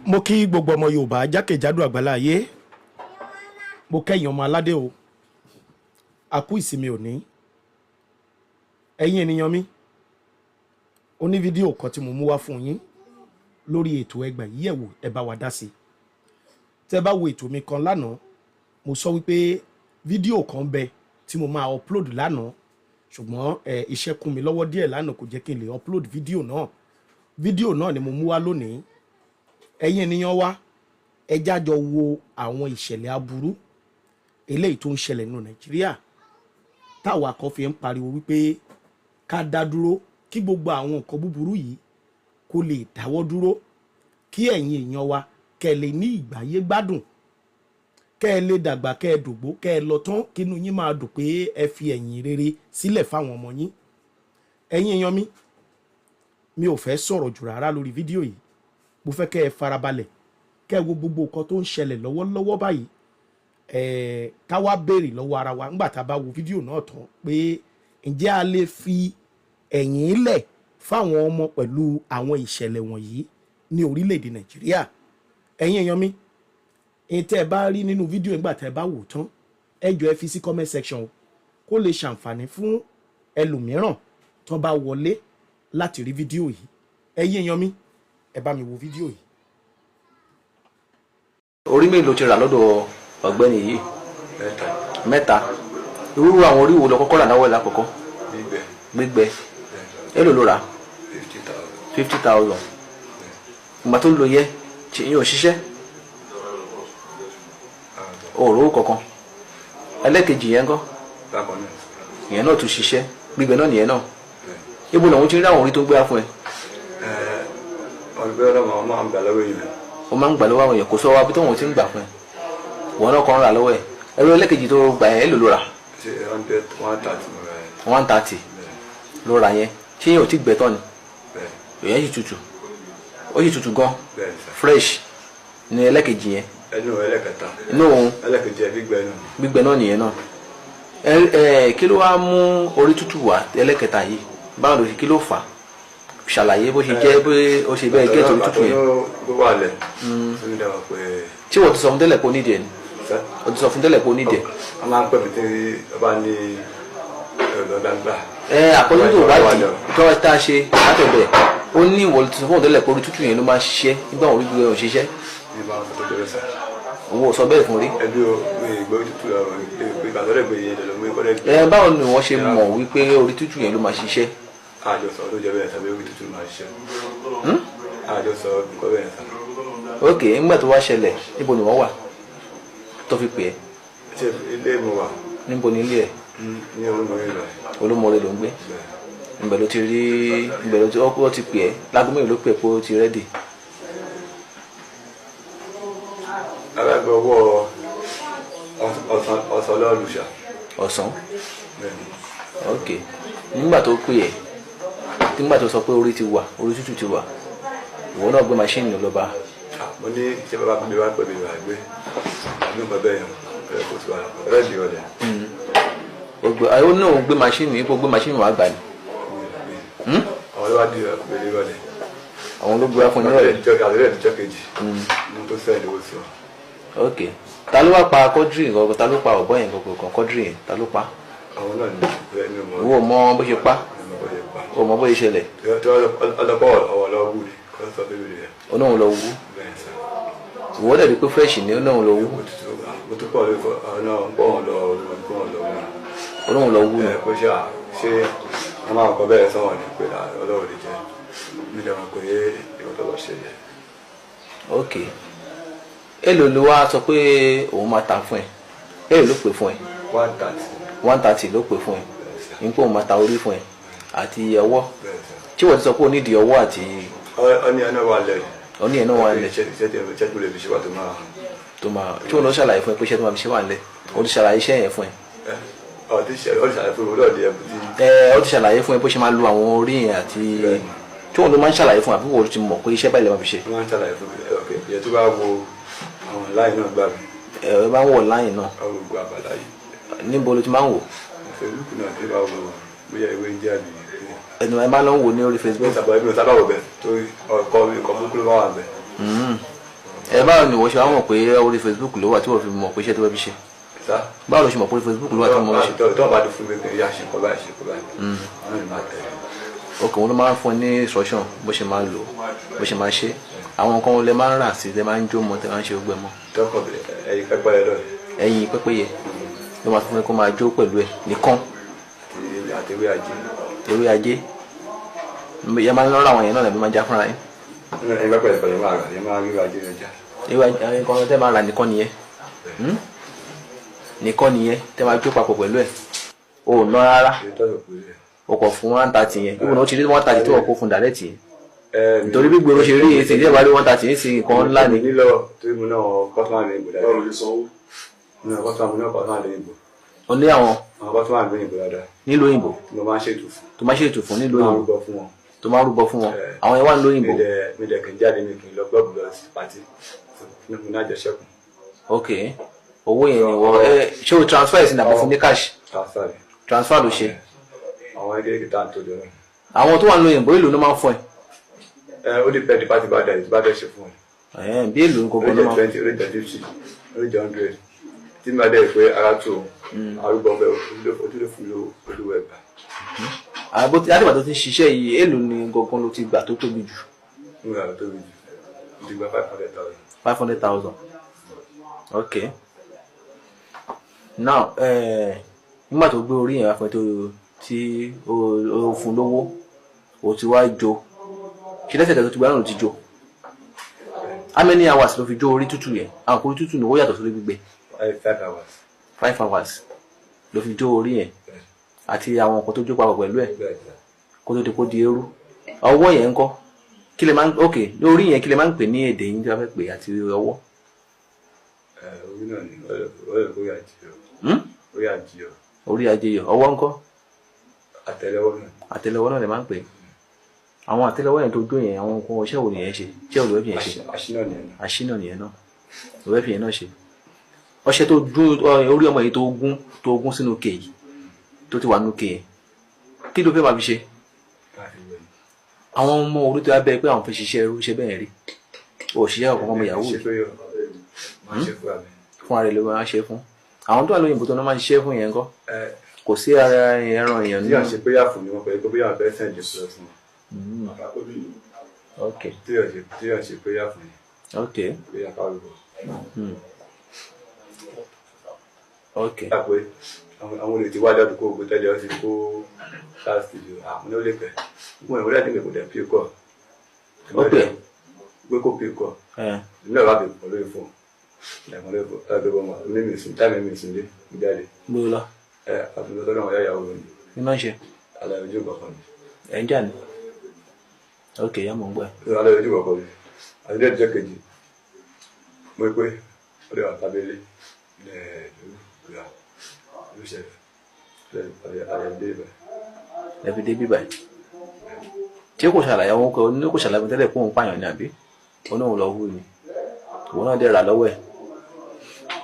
Mo kí gbogbo ọmọ Yorùbá jákèjádò àgbáláyé. Mo kẹ́yìn ọmọ aládé o, a kú ìsinmi òní. Ẹ̀yin ènìyàn mi, ó ní fídíò kan tí mo mú wá fún yín lórí ètò Ẹgbà Yíyẹ̀wò. Ẹ bá wa dá sí i. Tẹ́ bá wo ètò mi kan lánàá, mo sọ wípé fídíò kan bẹ tí mo máa upload lánàá, ṣùgbọ́n ẹ iṣẹ́ kún mi lọ́wọ́ díẹ̀ lánàá, kò jẹ́ kí n lè upload fídíò náà. Fídíò náà ni mo mú wá lónìí. Ẹ̀yin ènìyàn wa, ẹ jájọ wo àwọn ìṣẹ̀lẹ̀ aburú eléyìí tó ń ṣẹlẹ̀ nínú Nàìjíríà, táwa kan fi ń pariwo wípé ká dá dúró, kí gbogbo àwọn nǹkan búburú yìí kó lè dáwọ́ dúró, kí ẹ̀yin èèyàn wa kẹ́ ẹ lè ní ìgbáyé gbádùn, kẹ́ ẹ lè dàgbà, kẹ́ ẹ dògbó, kẹ́ ẹ lọ tán, kínú yín máa dùn pé ẹ fi ẹ̀yìn rere sílẹ̀ fáwọn ọmọ yín. Ẹ̀yin èèyàn mi, mi ò fẹ́ sọ̀rọ̀ jù rárá lórí fídíò yìí. Mo fẹ́ kẹ́ ẹ farabalẹ̀, kẹ́ ẹ wo gbogbo nǹkan tó ń ṣẹlẹ̀ lọ́wọ́lọ́wọ́ báyìí. Ẹ̀ẹ́, ká wá béèrè lọ́wọ́ ara wa ńgbà tá a bá wo fídíò náà tán pé ǹjẹ́ a lè fi ẹ̀yìn lẹ̀ fáwọn ọmọ pẹ̀lú àwọn ìṣẹ̀lẹ̀ wọ̀nyí ní orílẹ̀-èdè Nàìjíríà? Ẹ̀yin èèyàn mi, èyí tẹ́ ẹ bá rí nínú fídíò nígbà tẹ́ ẹ bá wò tán, ẹ jọ̀ọ́, ẹ fi sí comment section o, kó lè ṣàǹfààní fún ẹlòmíràn tó bá wọlé láti rí fídíò yìí. Ẹ̀yin èèyàn mi, ẹ bá mi wo fídíò yìí. Orí mélòó ti rà lọ́dọ̀ ọ̀gbẹ́ni yìí? Mẹ́ta. Mẹ́ta. Irú àwọn orí wo lọ kọ́kọ́ rà náwó ẹ̀ lákọ̀ọ́kọ́? Gbígbẹ. Gbígbẹ. Èló ló rà? 50,000. 50,000. Ìgbà tó ń lo yẹ ṣe yín ò ṣiṣẹ́, òòrò kankan. Ẹlẹ́kejì yẹn ńkọ́? Bákan náà. Ìyẹn náà tún ṣiṣẹ́, gbígbẹ náà nìyẹn náà. Ibo lòun ti rí àwọn orí tó ń gbé wá fún ẹ? Ọ̀gbẹ́ ọlọ́mọ, ọmọ máa ń gbà lọ́wọ́ èèyàn. Ó máa ń gbà lọ́wọ́ àwọn èèyàn. Kò sọ wá bí tóun ti ń gbà fún ẹ, wọn náà kàn ń rà lọ́wọ́ ẹ. Ẹrú ẹlẹ́kejì tó gbà yẹn, èló ló rà? Ṣe hundred 130 mo rà yẹn. 130 ló rà yẹn. Ṣé yẹn ò tí gbẹ tán ni? Bẹ́ẹ̀. Ìyẹn sì tutù, ó sì tutù gan. Bẹ́ẹ̀ sà. Fresh ní ẹlẹ́kejì yẹn. Ẹnu ẹlẹ́kẹta. Inú òun. Ẹlẹ́kejì ẹ gbígbẹ náà. Gbígbẹ náà nìyẹn náà. Ẹ ẹ, kí ló wá mú orí tútù wá ẹlẹ́kẹta yìí? Báwo ló ṣe, kí ló fà á? Ṣàlàyé bó ṣe jẹ́, bó ó ṣe bẹ́ẹ̀ gẹ́tò orí tútù yẹn. Tó wà lẹ̀ tó ní dáwọ́ pé. Tí wọ́n ti sọ fún tẹ́lẹ̀ pé ó nídìí ẹ̀ ni? O ti sọ fún tẹ́lẹ̀ pé ó nídìí ẹ̀? A máa ń pè mí tí ọba ní ẹ̀rọ gbangba. Ẹ àkọlù tó wádìí tó wá tá a ṣe látọ̀dọ̀ ẹ̀, ó ní ìwọ ti sọ fún tẹ́lẹ̀ pé orí tútù yẹn ló máa ń ṣiṣẹ́ nígbà wọn orí gbígbẹ ò ṣiṣẹ́. Ní bá wọn sọ tó jẹ́ bẹ́ẹ̀ sà. Owó sọ bẹ́ẹ̀ fún rí. Ẹbí o, mi ìgbẹ́ tútù ọ̀rọ̀ ìgbà tó lè gbé yẹn lọ mú ìkọ́lẹ̀ gbé. Ẹ báwo ni wọ́n ṣe mọ̀ wípé orí tútù yẹn ló máa ṣiṣẹ́? Àjọsọ tó jẹ́ bẹ́ẹ̀ tàbí orí tútù máa ṣiṣẹ́. Àjọsọ nǹkan bẹ́ẹ̀ sà. Ok, nígbà tó wá ṣẹlẹ̀, níbo ni wọ́n wà tó fi pè é? Ṣé ilé mo wà. Níbo ni ilé ẹ̀? Ní Olúmọ̀rí rẹ̀. Olúmọ̀rí ló ń gbé. Níbẹ̀ ló ti rí, níbẹ̀ ló ti ó ti pè é. Láago mélòó ló pè é pé ó ti ready? Alágbó ọwọ́ ọ̀sán lọ́ọ̀lùṣà. Ọ̀sán. Ok, nígbà tó pè é, nígbà tó sọ pé orí ti wà, orí tútù ti wà, ìwọ náà gbé machine lọ bá? Mo ní ṣé bàbá mi wá pè mí wá gbé àbí nǹkan bẹ́ẹ̀ yẹn ẹ kò tí wà rẹ́ẹ̀dì ọ̀lẹ̀. Ó gbé, ó náà gbé machine yìí, kó gbé machine wá gbà ní. Àwọn ló wá di pèlè ìrọ̀lẹ́. Àwọn ló gbé wá fún nírọ̀lẹ́. Àtẹ̀lẹ́ ìjọ kejì ní tó sẹ́ẹ̀lì owó sí ọ. Ok, ta ló wá pa Quadri gangan? Ta ló pa ọ̀bọ yẹn gangan, Quadri yẹn, ta ló pa? Àwọn náà ní bẹ́ẹ̀ ní ọmọ. Ìwọ mọ bó ṣe pa, o mọ bó ṣe ṣẹlẹ̀? Ọlọ́pàá ọ̀wọ̀ lọ wú ni kọ́ sọ bíbí rẹ̀. Ó náà lọ wú. Bẹ́ẹ̀ sà. Ìwọ dẹ̀ rí pé fresh ni, ó náà lọ wú. Mo tún pọ̀ lórí ọ̀nà pọ̀ wọn lọ pọ̀ wọn lọ wú. Ó náà lọ wú ni. Ẹ kó ṣe à ṣé wọ́n máa kọ bẹ́ẹ̀ sọ̀rọ̀ ni pé Ọlọ́run lè jẹ́ mi lè mọ̀ pé ìwọ tó lọ ṣe yẹ. Ok, èló ló wá sọ pé òun máa ta fún ẹ? Èló ló pè fún ẹ? 130. 130 ló pè fún ẹ ní pé òun máa ta orí fún ẹ àti ọwọ́. Tí wọ́n ti sọ pé o nídìí ọwọ́ àti. Ọ ní ẹnu wà lẹ̀. Ọ ní ẹnu wà lẹ̀. Iṣẹ́ tí mo lè fi ṣe wà tó máa. Tó máa tí òun lọ ṣàlàyé fún ẹ pé iṣẹ́ tó máa fi ṣe wà lẹ̀, o ti ṣàlàyé iṣẹ́ yẹn fún ẹ. Ọ ti ṣàlàyé fún mi lọ́ọ̀dì ẹ̀ tí. Ẹ ọ ti ṣàlàyé fún ẹ bó ṣe máa lo àwọn orí yẹn àti tí òun ló máa ń ṣàlàyé fún ẹ, àbí wọ́n ti mọ̀ pé iṣẹ́ báyìí lè máa fi ṣe? Wọ́n máa ń ṣàlàyé fún mi. Ok, ìyẹn tó bá wo àwọn láì náà gbà mí. Ẹ ẹ bá ń wọ̀ láyìn náà. Àwọn gbogbo àbàlá yìí. Níbo ló ti máa ń wò? Facebook náà ti bá wo bóyá ìwé ń jẹ́ àbí. Ẹnu ẹ máa lọ ń wò ní orí Facebook. Mi ò sábà wò bẹ́ẹ̀ torí ọkọ mi kọ búkú ló máa wà bẹ́ẹ̀. Ẹ báwo ni wọ́n ṣe wá mọ̀ pé orí Facebook ló wà tí wọ́n fi mọ̀ pé iṣẹ́ tó fẹ́ fi ṣe? Sá. Báwo ló ṣe mọ̀ pé orí Facebook ló wà tí wọ́n mọ̀ ṣe? Tó bá ti fún mi pé yá ṣe kọ́ báyìí, ṣe kọ́ báyìí, àwọn náà ni máa tẹ̀lé. Ok, òun ló máa ń fún ẹ ní instruction bó ṣe máa lò, bó ṣe máa ṣe. Àwọn nǹkan wo lẹ máa ń rà sí, lẹ máa ń jó mọ́, tẹ máa ń ṣe gbogbo ẹ mọ́? Tọkọ ẹyin pẹpẹ lọ. Ẹyin pẹ́pẹ́yẹ ló máa fún ẹ kó máa jó pẹ̀lú ẹ nìkan? Àti ewé ajé. Ewé ajé yẹ máa ń lọ́rọ̀ àwọn yẹn náà lẹ́bí máa já fúnra yín? Ẹyin pẹpẹ lọ yẹn máa rà, yẹn máa rí ewé ajé rẹ já. Ewé ajé nǹkan tẹ́ máa rà nìkan nìyẹn? Nìkan nìyẹn tẹ́ máa jó papọ̀ pẹ̀lú ẹ̀? O ò ná rárá? O kò fún 130 yẹn, ibùdó ti rí 130 tí wọ́n kó fún direct yẹn, nítorí bí gbèrò ṣe rí èsì ìjọba rí 130 yìí sí nǹkan ńlá ni. Nílò torí mo náà kọ́sọ́mà mi ìbò dáadáa. Mo náà kọ́sọ́mà mi ìbò. O ní àwọn. Àwọn kọ́sọ́mà mi ìbò dáadáa. Nílùú òyìnbó. Mo máa ń ṣètò fún. Tó máa ń ṣètò fún nílùú òyìnbó. Mo máa ń rúbọ fún wọn. Tó máa ń rúbọ fún wọn. Àwọn yẹn wà nílùú òyìnbó. Mi dẹ̀ kì í jáde, mi kì í lọ klọ́ọ̀bù lọ sí pàtí. Mo náà jẹ ṣẹ́kù. Ok, owó yẹn ni wọ́n ẹ ṣé o transfer sí nàbọ̀ fún ní cash? Transfer. Transfer ló ṣe. Àwọn kékeré tá à ń tó jọ náà. Àwọn tó wà nílùú òyìnbó, èlò ló máa ń fún ẹ? Ó dì pẹ́ẹ́dì pátí bá dẹ̀ bá dẹ̀ ṣe fún ẹ. Bí èlò ní gbogbo ló máa ń. Ó lè jẹ́ 20, ó lè jẹ́ 50, ó lè jẹ́ 100. Tí mi bá dẹ̀ pé ara tó arúgbó ọbẹ̀ ojú ló fún mi olúwa ẹ̀gbà. Látìgbà tó ti ń ṣiṣẹ́ yìí, èlò ni gangan ló ti gbà tó tóbi jù? Mo gbà tó tóbi jù, mo ti gba 500,000. 500,000, ok. Now, nígbà tó gbé orí yẹn wá fún ẹ tó tí o fún lówó, o ti wá jó, ṣe lẹ́sẹ̀kẹsẹ̀ tó ti gbá náà ló ti jó? How many hours ló fi jó orí tútù yẹn? Àwọn orí tútù ni ó yàtọ̀ sórí gbígbẹ. 5 hours. 5 hours ló fi jó orí yẹn àti àwọn nǹkan tó jó papọ̀ pẹ̀lú ẹ̀ kó tó di kó di eérú. Ọwọ́ yẹn ńkọ́? Kí lè máa ń, ok, orí yẹn, kí lè máa ń pè ní èdè yín tí wọ́n fẹ́ pè àti ọwọ́? Orí náà ni orí àjíyọ. Orí àjíyọ. Orí àjíyọ. Ọwọ́ ńkọ́? Àtẹ́lẹwọ́ náà. Àtẹ́lẹwọ́ náà lè máa ń pè. Àwọn àtẹ́lẹwọ́ yẹn tó jó yẹn, àwọn nǹkan ọṣẹ wo nìyẹn ṣe? Ṣé olùwẹ́ fi yẹn ṣe? Àṣínà nìyẹn náà. Àṣínà nìyẹn náà, olùwẹ́ fi yẹn náà ṣe. Ọṣẹ tó jó orí ọmọ yìí, tó gún sínú ke yìí, tó ti wà nínú ke yẹn, kí ló fẹ́ máa fi ṣe? Àwọn ọmọ orí tó yà bẹ́ẹ̀ pé àwọn fẹ́ ṣiṣẹ́ irú iṣẹ́ bẹ́ẹ̀ rí, òṣìṣẹ́ ọ̀kan ọmọ yahoo fún ara rẹ̀ ló máa ń ṣe fún. Àwọn tó wà lóyìnbó tó máa ń ṣiṣẹ́ fún yẹn ńkọ́? Kò sí ara ẹran èèyàn nínú. Tí à ń ṣe péyà fún ni wọn pẹ̀lú pé bóyá àbẹ́ send lọ fún wọn. Tí à ń ṣe péyà fún ni. Péyà kárùbọ̀. Pé àwọn olè ti wá ládùúgbò ògbó tẹ́lẹ̀, ó ti kó sáà studio, àwọn olè pẹ̀ wọ́n ìwé láti kò dẹ̀ pí kọ́. Ó pè. Pé kó pí kọ́. Èmi náà bá fi pọ̀ lórí fún ẹ̀fọn lórí fún ẹ̀ pé bọ́ mi mi sùn táìmì mi sùn lé mi jáde. Gbogbo lọ. Ẹ àtúntò tọ́lọ́ wọn yá ìyàwó mi. Kí ló ń ṣe? Alẹ́ ojú kọ̀ọ̀kan ni. Ẹ̀ ń jà ní. Ok, yá mọ̀ ń gbọ́ ẹ. Alẹ́ ojú kọ̀ọ̀kan ni. Àti lẹ́ẹ̀dì jẹ́ kejì mo rí pé ó lè wà tábìlì ẹ̀ ló ṣẹlẹ̀ alẹ́ dé ibẹ̀. Ẹ fi dé bíbá yìí. Tí kò ṣàlàyé àwọn ọkọ ní kò ṣàlàyé tẹ́lẹ̀ pé òun pààyàn ní àbí òun náà lọ hú ni, òun náà dẹ̀ rà lọ́wọ́ ẹ̀.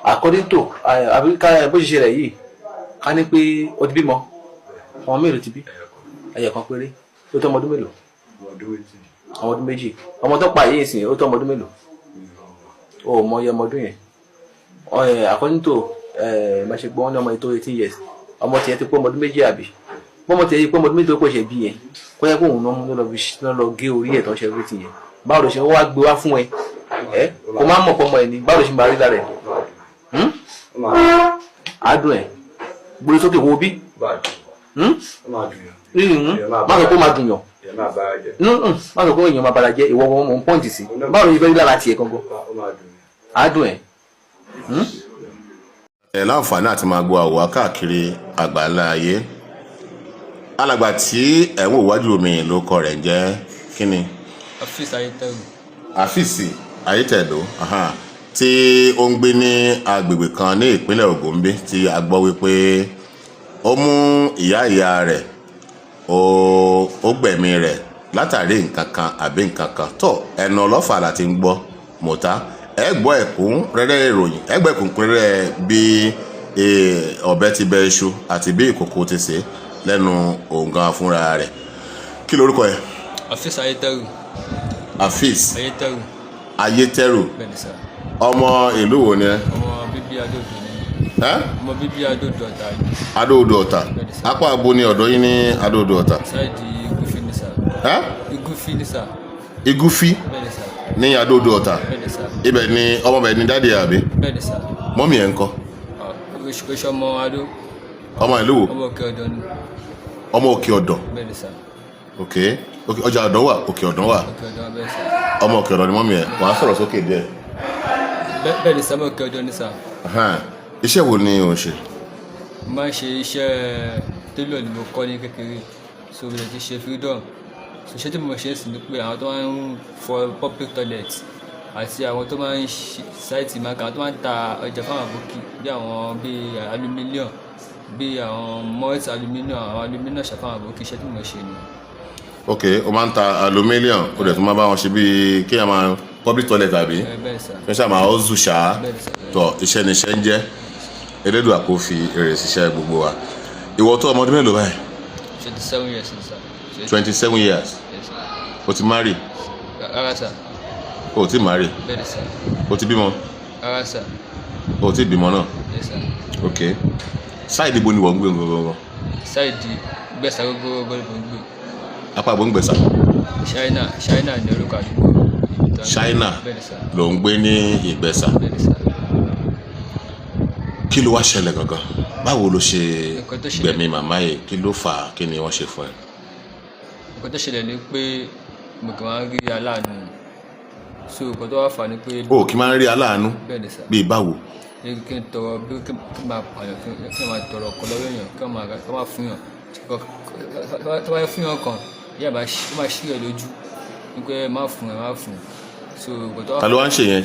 According to àbí ká bó ṣe ṣẹlẹ̀ yìí, ká ní pé ó ti bímọ, ọmọ mélòó ti bí? Ẹyọ kan péré. Ó tó ọmọ ọdún mélòó? Ọmọ ọdún 2. Ọmọ ọdún 2. Ọmọ tó pa yìí sìn, ó tó ọmọ ọdún mélòó? Ó mọ iye ọmọ ọdún yẹn. According to bá ṣe gbọ́, wọn ní ọmọ yìí tó 18 years. Ọmọ tiẹ̀ ti pé ọmọ ọdún 2, àbí bọ́mọ tiẹ̀ yìí pé ọmọ ọdún 2 tó kọ̀ ṣe bí yẹn, kó yẹ kó òun náà mú lọ fi lọ gé orí ẹ̀ tó ń ṣe everything yẹn, báwo ló ṣe wá gbé wá fún ẹ? Ẹ kó má mọ̀ pọ́mọ ẹ ní, báwo ló ṣe máa rí lára ẹ̀? Adùn ẹ̀ gbórí sókè wo bí. Má sọ pé ó máa dùn yàn, má sọ pé èèyàn máa bára jẹ́. Ìwọ mọ̀ ń pọ́ǹtì sí, báwo ló ṣe fẹ́ rí lára tiẹ̀ gangan? Adùn ẹ̀. Ẹ láǹfààní àti máa gbọ́ àwòrán káàkiri àgbáńlá ayé. Alàgbà tí ẹ̀ ń wò wájú mi, ló kọ rẹ̀ ń jẹ́ kíni? Afeez Ayétẹ̀rù. Afeez Ayétẹ̀dó, tí ó ń gbé ní agbègbè kan ní ìpínlẹ̀ Ògùn bí, tí a gbọ́ wípé ó mú ìyá ìyá rẹ̀, ó gbẹ̀mí rẹ̀ látàrí nǹkan kan àbí nǹkan kan tó ẹnu ọlọ́fà láti ń gbọ́ mọ̀tá. Ẹ gbọ́ ẹ̀kúnrẹ́rẹ́ ìròyìn, ẹ gbọ́ ẹ̀kúnrẹ́rẹ́ bí ọ̀bẹ ti bẹ iṣu àti bí ìkòkò ti ṣe lẹ́nu òǹgàn fúnra rẹ̀. Kí lorúkọ ẹ? Afeez Ayétẹ̀rù. Afeez Ayétẹ̀rù. Ayétẹ́rù. Bẹ́ẹ̀ni sir. Ọmọ ìlú wo ni ẹ? Ọmọ bíbí Adó-Odò ni. Ẹ́? Ọmọ bíbí Adó-Odò Ọ̀tà ni. Adó-Odò Ọ̀tà. Bẹ́ẹ̀ni sir. Apá abo ni ọ̀dọ̀ yín ní Adó-Odò Ọ̀tà? Side Igufi ni sir. Ẹ́? Igufi ni sir. Igufi? Bẹ́ẹ̀ni sir. Ní Adó-Odò Ọ̀tà. Bẹ́ẹ̀ni sir. Ibẹ̀ ni ọmọ bẹ̀ ni daddy àbí? Bẹ́ẹ̀ni sir. Mummy ẹ̀ ń kọ́? Oṣù ọmọ Adó. Ọmọ ìlú wo? Ọmọ Òkè Ọ̀dọ̀ ni. Ọmọ Òkè Ọ̀dọ̀. Bẹ́ẹ̀ni sir. Ok, ọjà ọ̀dọ̀ wà, Òkè Ọ̀dọ̀ wà. Òkè Ọ̀dọ̀, bẹ́ẹ̀ sir. Ọmọ Òkè Ọ̀dọ̀ ni mummy ẹ̀. Wàá sọ̀rọ̀ sókè díẹ̀. Bẹ́ẹ̀ni sir, ọmọ Òkè Ọ̀dọ̀ ni sir. Ahan. Iṣẹ́ wo ni ò ń ṣe? Mo máa ń ṣe iṣẹ́ tailor ni mo kọ́ ní kékeré, so mo lè ti ṣe freedom. So iṣẹ́ tí mo ṣe sì ni pé àwọn tó máa ń fọ public toilet àti àwọn tó máa ń ṣe site market, àwọn tó máa ń ta ọjà fáwọn àbókí, bí àwọn bí aluminium, bí àwọn malt aluminium, àwọn aluminium ṣàfáwọn àbókí. Iṣẹ́ tí mo ṣe ni. Ok, o máa ń ta aluminium, o dẹ̀ tún máa bá wọn ṣe bíi kéèyàn máa public toilet àbí? Ẹ bẹ́ẹ̀ sir. Fẹ́ ṣáà máa ọ́zù ṣáá. Bẹ́ẹ̀ sir. Tọ, iṣẹ́ ni iṣẹ́ ń jẹ́. Elédùà kò fi èrè ṣiṣẹ́ gbogbo wa. Ìwọ tó ọmọ ọdún mélòó báyìí? 27 years ni sir. 27 years. Yes sir. O ti marry? Rárá sir. O ò ti marry? Bẹ́ẹ̀ sir. O ti bímọ? Rárá sir. O ò ti bímọ náà? Yes sir. Ok, side ibo ni wọ́n ń gbé gbogbo? Side Gbẹ̀sà gbogbo ló ń gbé. Apá àbọ̀ ń Gbẹ̀sà? China, China ní orúkọ àdúgbò ibi tó ń gbé. China? Bẹ́ẹ̀ sir. Ló ń gbé ní Ìgbẹ̀sà? Bẹ́ẹ̀ sir. Kí ló wá ṣẹlẹ̀ gangan? Báwo ló ṣe Nǹkan tó ṣẹlẹ̀- gbẹ̀mí màmá yìí? Kí ló fà á? Kí ni wọ́n ṣe fún ẹ? Nǹkan tó ṣẹlẹ̀ ni pé mo kàn máa ń rí aláàánú, so nǹkan tó wá fà ni pé O kì í máa ń rí aláàánú? Bẹ́ẹ̀ ni sir. Bíi báwo? Bí kí n tọrọ, bí kí n máa pààyàn, kí n máa tọrọ ọkọ lọ́wọ́ èèyàn, kí n máa fún yàn. Tó bá yẹ fún yàn kan, ìyá bá ṣí, ó máa ṣí ẹ lójú wípé má fún ẹ, má fún. So nǹkan tó wá Ta ló wá ń ṣe yẹn?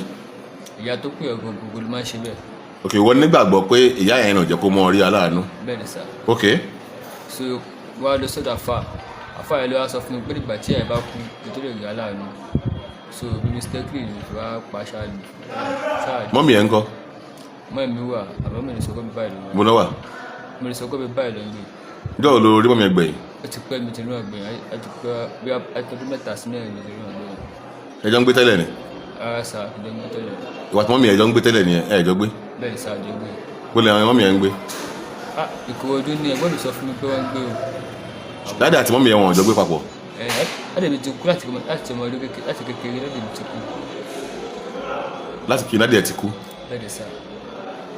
Ìyá tó pè ọ́ gbogbo ló máa ń ṣe bẹ́ẹ̀. Ok, wọ́n nígbàgbọ́ pé ìyá yẹn náà jẹ́ kó mọ rí aláàánú? Bẹ́ẹ̀ ni sir. Ok. So wá lọ sọ́dọ̀ àfà. Àfà yẹn ló wá sọ fún mi pé nígbà tí ẹ̀ bá kú kí tó lè rí aláàánú. So bí mistakenly ni fi wá pa ṣáà ṣáà. Mummy ẹ̀ ń kọ́? Mọ́ ẹ̀mí wà, àmọ́ mi lè sọ pé mi báyìí ló wà. Mo náà wà. Mo lè sọ pé mi báyìí ló ń gbé. Ìjọ́ wo ló rí mummy ẹ̀ gbẹ̀yìn? Ó ti pẹ́ mi ti rí ọ̀gbìn, á ti pẹ́ bí ọdún 3 sí 4 mi ti rí ọ̀gbìn. Ẹ jọ ń gbé tẹ́lẹ̀ ni? Rárá sir, ìjọ ń gbé tẹ́lẹ̀. Ìwà tí mummy ẹ̀ jọ ń gbé tẹ́lẹ̀ ni ẹ jọ gbé? Bẹ́ẹ̀ ni sir, ìjọ gbé. Bó lè àwọn mummy ẹ̀ ń gbé? Ah, Ìkòròdú ni ẹ̀gbọ́n mi sọ fún mi pé wọ́n ń gbé o. Daddy àti mummy ẹ̀ wọn ò jọ gbé papọ̀? Ẹ̀ ẹ́ mi ti kú láti ọmọ ọdún kékeré, láti kékeré daddy mi ti kú. Láti kí daddy ẹ̀ ti kú? Bẹ́ẹ̀ ni sir.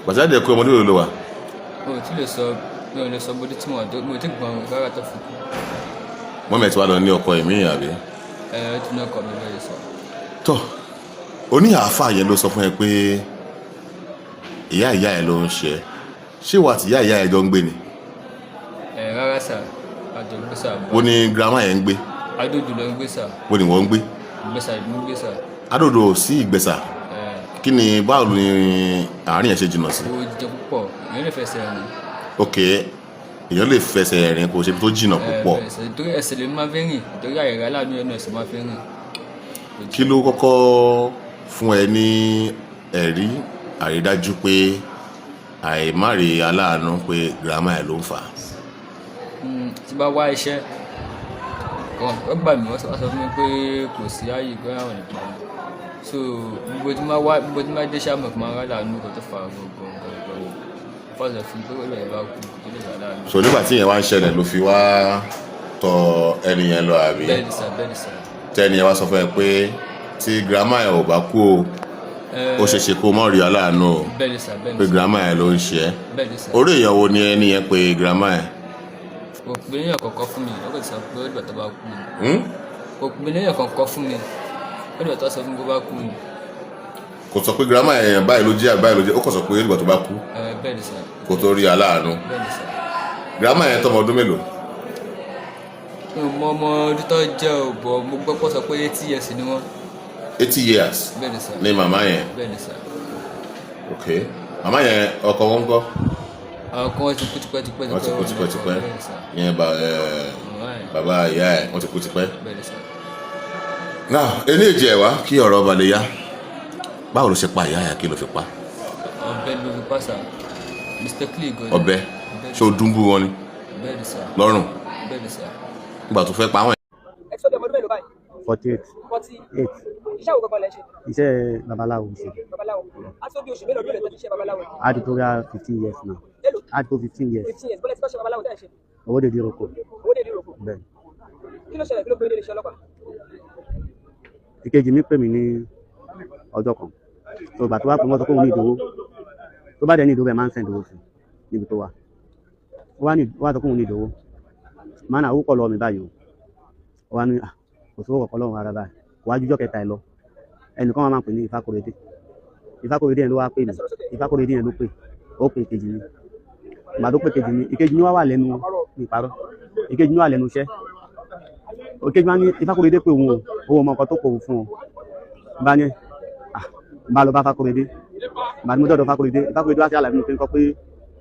Bàtí daddy ẹ̀ kú, ọmọdé wo ló wà? Mo ò tí lè sọ, mi ò lè sọ bódé tí mo wà tó, mi ò tí gbọ́n rárá tó fi kú. Mummy ẹ̀ ti wá lọ ní ọkọ ẹ̀mí àbí? Ẹ ẹ ti ní ọkọ mi, bẹ́ẹ̀ sir. Tọ́, oní àáfàá yẹn ló sọ fún ẹ pé ìyá ìyá ẹ ló ń ṣe ẹ. Ṣé ìwà àti ìyá ìyá ẹ jọ ń gbé ni? Ẹ rárá sir, àjọ gbé sir. Wo ni grandma yẹn ń gbé? Adódò ló ń gbé sir. Wo ni wọ́n ń gbé? Ìgbésà ló ń gbé sir. Adódò sí Ìgbẹ́sà? Ẹ. Kí ni, báwo ni àárín yẹn ṣe jìnnà sí? Ó jẹ púpọ̀, èèyàn lè fẹsẹ̀ rìn. Ok, èèyàn lè fẹsẹ̀ rìn, kò ṣe ibi tó jìnnà Ẹ púpọ̀. bẹ́ẹ̀ sir, torí ẹsẹ̀ lè máa fi rìn, torí àyẹ̀rẹ́ aláàánú yẹn náà ẹsẹ̀ máa fi rìn. Kí ló kọ́kọ́ fún ẹ ní ẹ̀rí àrídájú pé àìmáre aláàánú, pé grandma ẹ ló ń fà á? Tí bá wá iṣẹ́ kan, wọ́n gbà mí, wọ́n sọ fún mi pé kò sí ààyè pé àwọn nípa mi. So gbogbo tí máa wá, gbogbo tí máa dé sáà, mọ̀ kí máa rà láàánú kan tó fà á gbogbo gbogbo fọ́sọ̀ fún mi pé ó lè bá kú kó tó lè rà láàánú. So nígbà tí yẹn wá ń ṣẹlẹ̀ ló fi wá tọ ẹni yẹn lọ àbí? Bẹ́ẹ̀ ni sir, bẹ́ẹ̀ ni sir. Tẹ́ni yẹn wá sọ fún ẹ pé tí grandma ẹ ò bá kú o, ó ṣeé ṣe kó mọ̀ rí aláàánú o? Bẹ́ẹ̀ ni sir, bẹ́ẹ̀ ni Pé sir. Grandma ẹ ló ń ṣe ẹ́? Bẹ́ẹ̀ ni sir. Orí èèyàn wo ni ẹni yẹn pé grandma ẹ? Kò pè léèyàn kọ̀ọ̀kan fún mi, ó kò sọ pé ó dìgbà tó bá kú ni. Hmm? Kò pè léèyàn kọ̀ọ̀kan fún mi, ó dìgbà tó sọ fún mi kó bá kú ni. Kò sọ pé grandma ẹ báyìí ló jẹ́ àbí báyìí ló jẹ́, ó kàn sọ pé ìgbà tó bá kú Ẹ bẹ́ẹ̀ ni sir. kó tó rí aláàánú? Bẹ́ẹ̀ ni sir. Grandma yẹn tọmọ ọdún mélòó? Mi ò mọ ọmọ ọdún tó jẹ́ ò bọ̀, mo gbọ́ pọ̀ sọ pé 80 years ni wọ́n. 80 years? Bẹ́ẹ̀ ni sir. Ní màmá yẹn? Bẹ́ẹ̀ ni sir. Ok, màmá yẹn, ọkọ wọn ńkọ́? Àwọn kan, wọ́n ti kú tipẹ́ tipẹ́. Wọ́n ti kú tipẹ́ tipẹ́. Bẹ́ẹ̀ ni sir. Yẹn bá ẹ Màmá yẹn. Bàbá ìyá ẹ, wọ́n ti kú tipẹ́. Bẹ́ẹ̀ ni sir. Now, eléyìí ẹ wá kí ọ̀rọ̀ balẹ̀ yá. Báwo ló ṣe pa ìyá yẹn? Kí ló fi pa? Ọ̀bẹ ló fi pa sir, mistakenly gan ni. Ọ̀bẹ? Ṣé o dúnbú wọn ni? Bẹ́ẹ̀ ni sir. Lọ́rùn? Bẹ́ẹ̀ ni sir. Nígbà tó fẹ́ pa àwọn Ẹ ti sọ bí ọmọ ọdún mélòó báyìí? 48. 40 eight. Iṣẹ́ wo gangan lẹ ṣe? Iṣẹ́ babaláwo ṣe. Babaláwo. Á tó bí oṣù mélòó ló lè tẹ́ fi ṣe babaláwo? Á ti tó bá 15 years now. Mélòó? Á ti tó 15 years. 15 years. Bọ́lá ti kọ́ ṣe babaláwo tẹ́ ẹ ṣe? Owó dèdè roko. Owó dèdè roko. Bẹ́ẹ̀. Kí ló ṣẹlẹ̀? Kí ló gbé ilé iṣẹ́ ọlọ́pàá? Ìkejì mi pè mí ní ọjọ́ kan. Tó ìgbà tó wá pè wọ́n sọ pé òun ní ìdòwó. Tó bá dẹ̀ ní ìdòwó ẹ̀ máa ń send owó sí níbi tó wà. Ó wá ní ó wá sọ pé òun ní ìdòwó. Màá náà owó pọ̀ lọ́wọ́ mi báyìí o. Ó wá ní à kò sówó kọ̀ọ̀kan lọ́wọ́ rárá báyìí. Kò wá jújọ́ kẹta ẹ̀ lọ. Ẹnìkan wá máa ń pè ní Ifákóredé. Ifákóredé yẹn ló wá pè mí. Ifákóredé yẹn ló pè. Ó pè ìkejì mi. Ìgbà tó pè kejì mi, ìkejì mi wá wà lẹ́nu ìparọ́. Ìkejì mi wà lẹ́nu iṣẹ́. Ìkejì mi wá ní Ifákóredé pé òun o, òun ò mọ nǹkan tó kò fún un. Bá ní à bá lọ bá Fákóredé. Ìgbà tí mo dọ̀dọ̀ Fákóredé, Ifákóredé wá sí àlàyé mi pé nǹkan pé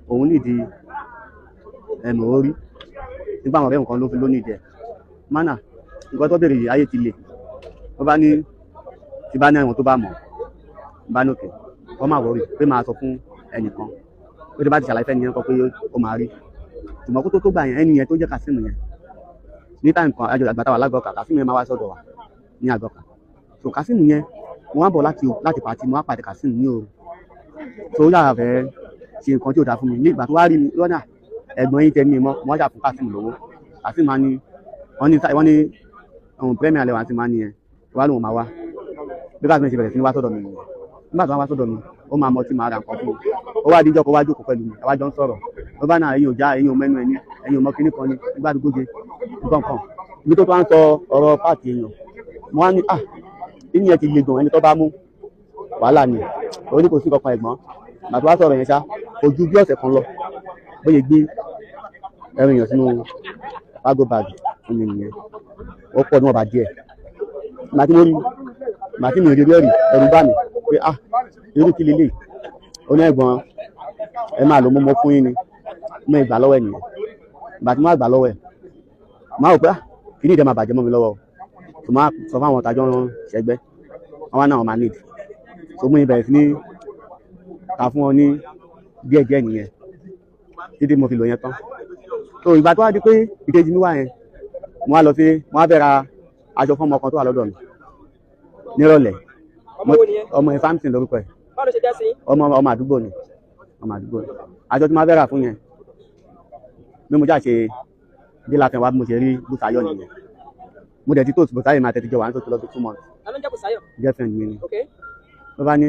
òun nídìí ẹ̀mọ̀ orí. Nígbà àwọn ọ̀rẹ́ nǹkan ló fi ló nídìí ẹ̀. Mánà, nǹkan tó béèrè yìí ayé ti le. Ó bá ní tí bá ní àwọn tó bá mọ̀, bá ní òkè, wọ́n máa wọrí pé máa sọ fún ẹnìkan. Ó ti bá ti ṣàlàyé fẹ́ni yẹn kọ pé ó máa rí. Ṣùgbọ́n kó tó tó gbà yẹn, ẹni yẹn tó jẹ́ Kazeem yẹn. Ní táìmù kan, àjọ àgbà táwa lágọ̀ọ́kà, Kazeem yẹn máa wá sọ́dọ̀ wa ní àgọ́kà. So Kazeem yẹn, mo wá bọ̀ láti pàtí, mo wá pàdé Kazeem ní òru. So ó yàrá fẹ́ ṣe nǹkan tí ò dáa fún mi. Ní ìgbà tó wá rí mi lọ́nà, ẹ̀gbọ́n yín tẹ mí mọ́, mo wá jà fún Kazeem lówó. Kazeem máa ní, wọ́n ní ohun premier lẹ́wọ̀n àti máa ní yẹn, wá lóun máa wá. Bí Kazeem ṣe bẹ̀rẹ̀ sí ní wá sọ́dọ̀ mi nìyẹn. Nígbà tó wá sọ́dọ̀ mi, ó máa mọ tí màá ra nǹkan fún mi. Ó wá díjọ́ kó wá jókòó pẹ̀lú mi, àwa jọ ń sọ̀rọ̀. Ó bá náà ẹ̀yin ò já, ẹ̀yin ò mẹ́nu ẹni, ẹ̀yin ò mọ kinní kan ni, nígbà tó gbóje, nǹkan kan. Ibi tó tó wá ń sọ ọ̀rọ̀ páàkì èèyàn, mo wá ní, ah, kíni yẹn ti le gan, ẹni tó bá mú, wàhálà ni. Ó ní kò sí kankan ẹ̀gbọ́n. Ìgbà tó wá sọ̀rọ̀ yẹn ṣá, kò ju bí ọ̀sẹ̀ kan lọ. Bó ṣe gbé ẹran èèyàn sínú cargo bag fún mi nìyẹn. Ó pọ̀ níwọ̀nba díẹ̀. Ìgbà tí mo rí, ìgbà tí mi ò rí rí ẹ̀rù, ẹ̀rù bà mí pé ah, irú kí leléyìí? Ó ní ẹ̀gbọ́n, ẹ máa lò mú mo fún yín ni. Mo ìgbà lọ́wọ́ ẹ̀ nìyẹn. Ìgbà tí mo wá gbà lọ́wọ́ ẹ̀, mo wá rò pé ah, kíní ìdẹ máa bàjẹ́ mọ́ mi lọ́wọ́ o. So mo wá sọ fún àwọn tajọ́ ń ṣẹgbẹ́, wọ́n wá náà máa need. So mo bẹ̀rẹ̀ sí ní ta fún wọn ní díẹ̀ díẹ̀ nìyẹn. Títí mo fi lò yẹn tán. So ìgbà tó wá di pé ìkejì mi wá yẹn, mo wá lọ sí, mo wá fẹ́ ra aṣọ fún ọmọ kan tó wà lọ́dọ̀ mi. Nírọ̀lẹ́. Ọmọ wo nìyẹn? Ọmọ yẹn Samson lórúkọ ẹ̀. Báwo ló ṣe jẹ́ sí yín? Ọmọ àdúgbò ni. Ọmọ àdúgbò ni. Aṣọ tí mo fẹ́ rà fún yẹn, bí mo já ṣe dé láfẹ́ wá bí mo ṣe rí Bùsáyọ̀ nìyẹn. Mo dẹ̀ ti tó Bùsáyọ̀ máa tẹ́tí jọ wà ní tó ti lọ bí 2 months. Ta ló ń jẹ́ Bùsáyọ̀? Girlfriend mi ni. Ok. Ló bá ní,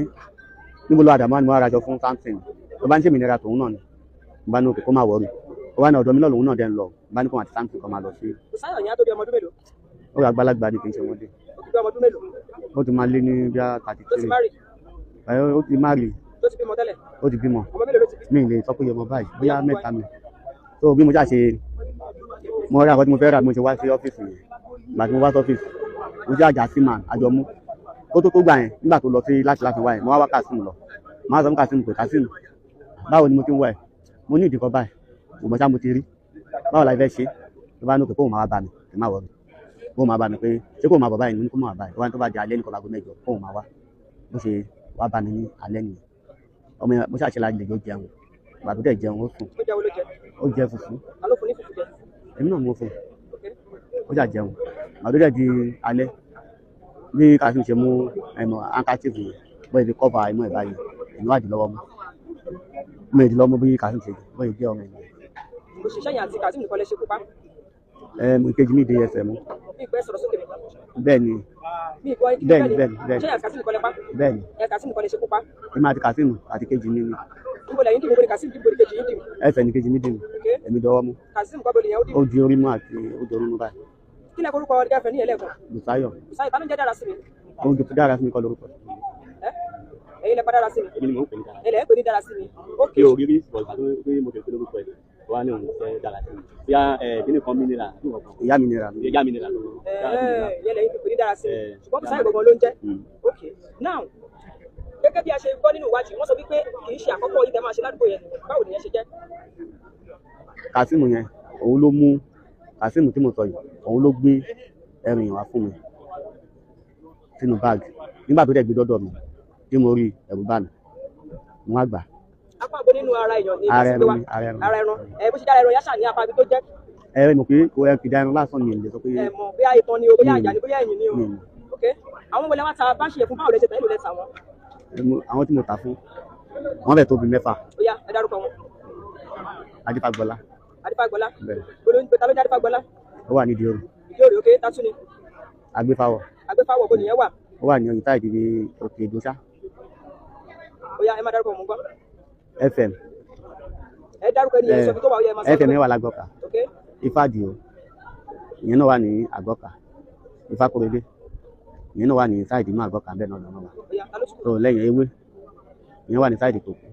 níbo ló àdàmú ni mo wá ra aṣọ fún Samson. Ló bá ní ṣèmi nira tòun náà ni. Mo bá ní òkè kó má wọrí. Ó wá ní ọ̀dọ̀ mi náà lòun náà dẹ̀ ń lọ. Mo bá ní kó àti Samson kan máa lọ sí. Bùsáyọ̀ yẹn á tó bí ọmọ ọdún mélòó? Ó rà àgbàlagbà ni kì í ṣe ọmọdé. Ó ti bí ọmọ ọdún mélòó? Ó ti máa lé ní bí i thirty Tó ti three. marry? Ẹ ó ti marry. Tó ti bímọ tẹ́lẹ̀? Ó ti bímọ. Ọmọ mélòó ló ti bí? Mi ì lè sọ pé ọmọ báyìí, bóyá mẹ́ta mi. So bí mo ṣáà ṣe, mo ra nǹkan tí mo fẹ́ rà bí mo ṣe wá sí ọ́fíìsì yẹn. Ìgbà tí mo wá sí ọ́fíìsì, mo jẹ́ àjà sí màá àjọ mú. Kó tó tó gbà yẹn, nígbà tó lọ sí láti láti wá yẹn, mo wá wá Kazeem lọ. Mo wá sọ fún Kazeem pé Kazeem, báwo ni mo ti ń wá ẹ̀? Mo ní ìdí kan báyìí, ṣùgbọ́n ṣá mo ti rí. Báwo la fẹ́ ṣe? Ló bá ní òkè kóun máa wá bá mi, ẹ má wọrí. Kóun máa bá mi pé ṣé kóun máa bọ̀ báyìí ni mo ní kó máa bá báyìí. Ó wá ní tó bá di alẹ́ nìkan láago mẹ́jọ kóun máa wá. Bó ṣe wá bá mi ní alẹ́ nìyẹn. Ọmọ yẹn mo ṣáà ṣe lálejò jẹun. Ìgbà tó dẹ̀ jẹun ó sùn. Oúnjẹ wo ló jẹ? Ó jẹ fùfú. Ta ló fún ní fùfú jẹ? Èmi náà mo fún un. Ok. Ó ṣáà jẹun. Ìgbà tó dẹ̀ di alẹ́, bí Kazeem ṣe mú ẹ̀mọ̀ handkerchief yẹn, bó ṣe fi cover imú ẹ̀ báyìí, èmi wá dì lọ́wọ́ mú. Mo dì lọ́wọ́ mú bí Kazeem ṣe bó ṣe jẹ́ ọmọ ènìyàn. Òṣìṣẹ́ yẹn àti Kazeem nìkan lẹ ṣe kú pa. Ìkejì mi dé ẹsẹ̀ mú. Mi ìgbẹ́ sọ̀rọ̀ sókè mi. Bẹ́ẹ̀ ni. Mi ìgbọ́ ikú Bẹ́ẹ̀ ni, bẹ́ẹ̀ ni, bẹ́ẹ̀ ni. Ṣé yẹn àti Kazeem nìkan lẹ pa? Bẹ́ẹ̀ ni. Ẹ Kazeem nìkan lẹ ṣe kú pa. Èmi àti Kazeem àti kejì mi ni. Níbo lẹ́yìn dìbò, níbo ni Kazeem dìbò, níbo ni kejì yín dìbò? Ẹsẹ̀ ni kejì mi dì mí. Ok. Èmi dọwọ́ mú. Kazeem kọ́ bó lè yẹn ó dìbò. Ó di orí mú àti ó di orí mú báyìí. Kí lẹ korúkọ girlfriend yẹn lẹ́ẹ̀kan? Bùsáyọ̀. Bùsáyọ̀, ta ló ń jẹ́ dára sí mi? Òun ti dára sí mi kọ́ lórúkọ. Ẹ ẹ̀yin lẹ pa dára sí mi. Èmi ni mò ń pè ní dára. Ẹ lẹ ń pè ní dára sí mi. Ok. Mi ò rí rí sọ̀rọ̀ ìgbà tó pé mo fẹ́ pé lórúkọ ẹ̀. Wá ní òun fẹ́ dára sí mi. Bóyá kíní kan mi nira àbí nǹkan kan. Ìyá mi nira. Ìyá mi nira. Ìyẹn lẹ́yìn fi pè ní dára sí mi. Ṣùgbọ́n Bùsáyọ̀ gangan ló ń jẹ́. Ok. Now, gẹ́gẹ́ bí a ṣe gbọ́ nínú ìwádìí, wọ́n sọ wípé kì í ṣe àkọ́kọ́ yìí tẹ́ máa ṣe ládùúgbò yẹn. Báwo nìyẹn ṣe jẹ́? Kazeem yẹn, òun ló mú Kazeem tí mo sọ yìí, òun ló gbé ẹrù yẹn wá fún mi sínú báàgì. Nígbà tó dẹ̀ gbé dọ́dọ̀ mi, tí mo rí ẹ̀rù bà mí, mo wá gbà. Apá àgbo nínú ara èèyàn ni Ara Kazeem gbé wá. ẹran ni, ara ẹran. Ara ẹran. Ẹ bó ṣe dára ẹran yáṣà ní apá ibi tó jẹ́. Ẹ mọ̀ pé kò ẹ kìdá ẹran lásán ni èmi lè sọ pé Ẹ mọ̀ bóyá itan ni o, bóyá àyà ni, bóyá ẹ̀yìn ni o. Mi ò mọ̀. Ok. Ok, àwọn wọlé wá ta báńṣì yẹn fún, báwo lẹ ṣe tà, èlò lẹ tà wọn? Àwọn tí mo tà fún wọn bẹ̀ tó bí 6. Ó yá, ẹ dárúkọ wọn. Adífágbọlá. Adífágbọlá. Bẹ́ẹ̀. Gbolo ta ló jẹ́ Adífágbọlá? Ó wà nídìí òru. Ìdí òrè, ok, tátú ni? Agbéfáwọ̀. Agbéfáwọ̀, bó nìyẹn wà? Ó wà ní ìta ìdíbi òkè ìdóṣá. Ó yá, ẹ má dárúkọ mò ń gbọ́. FM. Ẹ dárúkọ ẹni yẹn, sọ ibi tó wà, ó yá, ẹ máa sọ. FM wà lágbọ́ka. Ok. Ifádìó, ìyẹn náà wà ní àgbọ́ka. Ifákóredé, ìyẹn náà wà ní sáìdì inú àgbọ́ka bẹ́ẹ̀ náà lọ́nà wà. Ó yá, ta ló tún kù? Tó lẹ́yìn ewé, ìyẹn wà ní sáìdì tòkù.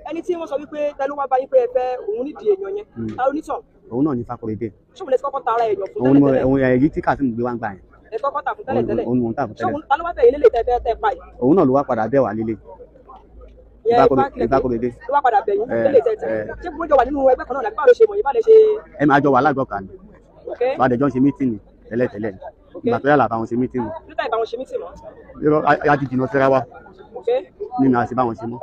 Ẹni tí wọ́n sọ wípé ta ló wá bá yín pé ẹ fẹ́ òun nídìí èèyàn yẹn, ta ló nítàn? Òun náà ní Ifákóredé. Ṣóun lẹ ti kọ́kọ́ ta ara èèyàn fún Òun ni mo tẹ́lẹ̀tẹ́lẹ̀? Òun èyí tí Kazeem gbé wá ń gbà yẹn. Ẹ kọ́kọ́ tà fún tẹ́lẹ̀tẹ́lẹ̀? Òun ni mò ń tà fún tẹ́lẹ̀. Ṣóun ta ló wá bẹ̀yìn lélẹ̀ tẹ́ tẹ́ pa yìí? Òun náà ló wá padà bẹ̀ wá lílé. Ìyẹn Ifákóredé. Ló wá padà bẹ̀yìn lélẹ̀ tẹ́ tẹ́. Ṣé gbogbo jọ wà nínú ẹgbẹ́ kan náà làbí báwo ló ṣe mọ̀ yín, bá lè ṣe? Ẹ máa jọ wà lágbọ́ka ni. Ok. Wà á dẹ̀ jọ ń ṣe mítìnì tẹ́lẹ̀tẹ́lẹ̀. Ìgbà tó yà là bá wọn ṣe mítìnì. Nígbà ìbá wọn ṣe mítìnì mọ́? Irọ́, a ti jìnnà síra wa. Ok. Nínú àti bá wọn ṣe mọ́.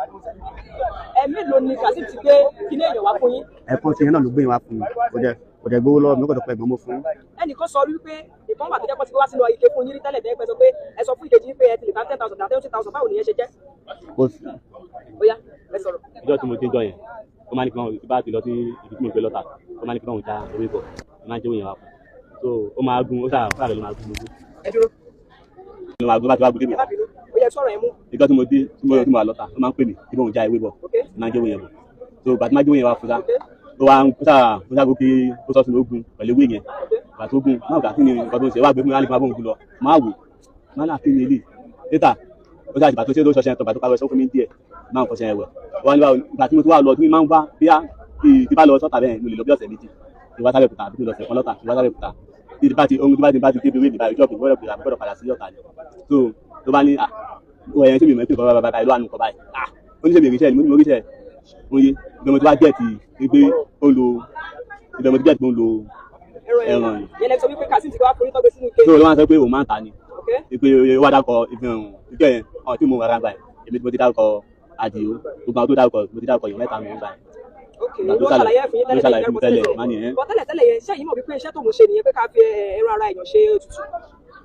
Ẹ mélòó ni Kazeem ti gbé kíní èèyàn wá fún yín? Ẹ̀kan tí yẹn náà ló gbé yẹn wá fún mi. Kò dẹ̀ gbowó lọ́wọ́ mi, kò dẹ̀ pẹ́ gbọ́n mo fún. Ẹnìkan sọ wípé ìkan wà tó jẹ́ pé ti wá sínú ike fún yín rí tẹ́lẹ̀ tẹ́lẹ̀, pé sọ pé ẹ sọ fún ìkejì pé ẹ ti lè ta 10,000 tàbí 20,000, báwo nìyẹn ṣe jẹ́? Kò sí. Ó yá, ẹ sọ̀rọ̀. Ìjọ tí mo dé jọ yẹn, ó máa ní kí wọ́n bá ti lọ sí ibi tí mo gbé lọ́tà, ó máa ní kí wọ́n já ewé bọ̀, ó máa ń jẹ́ òyìn wa fún. So ó máa gun, ó sáà fúnra rẹ̀ ló máa gun gbogbo. Ẹ dúró. Ló máa gun bá ti wá gun débi. Ẹ má bínú, ó yẹ sọ̀rọ̀ ẹ mú. Ìjọ tí mo dé, tí mo wà lọ́tà, ó máa ń pè mí kí wọ́n já ewé bọ̀, ó máa ń jẹ́ òyìn bọ̀. So bàtí máa jẹ́ òyìn wa fún sá, ó wá ń sáà ó sáà gòkè, ó sọ sínú ogun pẹ̀lú ewé yẹn. Gbà tó gun, máa gbà kí ni nǹkan tó ń ṣe, wá gbé fún mi, wá ní kí n máa bóun gun lọ, máa wò, máa náà kí ni eléyìí. Later, ó sáà ìgbà tó ṣe tó ṣọṣẹ tó gbà tó parí ọṣẹ ó fún mi díẹ̀, máa ń fọṣẹ ẹ̀wẹ̀. Ó wá ní báwo, ìgbà tí mo tún wá lọ, tí mo máa ń wá bíyá tí bá lọ sọ́tà bẹ́ẹ̀, mo lè lọ bí ọ̀sẹ̀ méjì. Ìwà sábẹ́ kùtà àbí lọ́sẹ̀ kan lọ́tà, ìwà sábẹ́ kùtà. Tí bá ti ohun tó bá ti débi wéèdì báyìí, ìjọba ìgbọ́dọ̀ gbọ́dọ̀ gbọ́dọ̀ padà sí ọ̀tà ni. So tó bá ní à, ó ẹ̀yẹn tí mi mọ̀ pé bàbá bàbá ìlú àánú kọ báyìí. À, ó ní sẹ́mi ìrìnsẹ̀ ni mo ní mo ríṣẹ́. Ó yé, ìgbà mo ti wá gẹ̀ẹ́tì pé ó lo, ìgbà mo ti gẹ̀ẹ́tì pé ó lo ẹran yìí. Yẹn lẹ sọ wípé Kazeem ti wá forí tọ́gbé sínú ike. So ló máa ń sọ pé òun máa ń ta ni. Ìpè ó wá dákọ̀ ìfihàn ìjọ yẹn, ọ̀n tí mo rárá gbà yẹn, èmi tí mo ti dárúkọ Àdìó, gbogbo àwọn tó dárúkọ, mo ti dárúkọ èèyàn mẹ́ta mi gbà yẹn. Ok, ló ṣàlàyé fún yín tẹ́lẹ̀ tẹ́lẹ̀ tẹ́lẹ̀ má nìyẹn. Bọ́ tẹ́lẹ̀ tẹ́lẹ̀ yẹn, ṣé yín mọ̀ wípé iṣẹ́ tó ń ṣe nìyẹn, pé ká fi ẹran ara èèyàn ṣe ètùtù,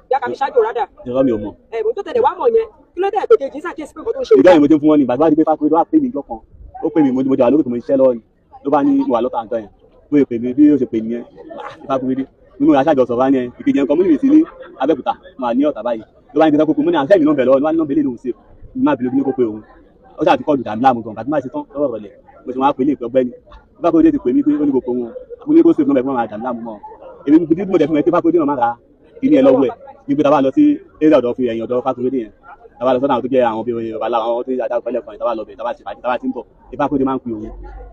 bí a ká fi ṣáájú rádà? Irọ́, mi ò mọ̀. Ẹ̀bùn tó tẹ̀lé wá mọ̀ yẹn, kí ló dé ẹ̀pẹ̀ kejì ń ṣàkíyèsí pé nǹkan tó ń ṣe? Ìjọ yẹn mo ti ń fún wọn ní ìgbà tó bá di pé Fákúrẹ́dé wá pè mí ìjọ kan, ó pè mí, mo jọ wà lórí kò mo ṣiṣẹ́ lọ́wọ́ ni, ló bá ní mo wà lọ́tà nǹkan yẹn, bó ṣe pè mí, bí ó ṣe pè nìyẹn, Fákúrẹ́dé nínú aṣáájọ sọ̀rọ̀ wá ní ẹ ìkejì ẹ̀kọ́ mo ní mi sí ní Abẹ́òkúta, mo wà ní Ọ̀tà báyìí, ló bá ní kí n sọ pé mo ní àṣẹ mi náà bẹ̀ lọ́wọ́, ló bá ní nọ́mbà eléyìí lòún ṣe, má bínú bí ní kó pe òun, ó ṣáà ti kọ́ lùdà láàmú gan, bàtí má ṣe tán lọ́wọ́ ìrọ̀lẹ́, mo sì wá pè ní ìpè ọgbẹ́ni Fákúrẹ́dé ti pè mí pé ó ní kó pe òun, mo ní kó ṣe nọ́mbà ẹ̀ fún máa dà mí láàmú mọ́ èmi bí mo dẹ̀ fún mi pé Fákúrẹ́dé náà má ra kíní ẹ lọ́wọ́ ẹ̀ ní pé tá a bá lọ sí eré ọ̀dọ̀ fi ẹ̀yìn ọ̀dọ̀ Fákúrẹ́dé yẹn, tá a bá lọ sọ́dọ̀ àwọn tó jẹ́ àwọn bíi babaláwo, àwọn tó yẹ adágún pẹ́lẹ́ kan, tá a bá lọ bẹ̀, tá a bá ti fàájì, tá a bá ti ń bọ̀, Fákúrẹ́dé máa ń pè òun,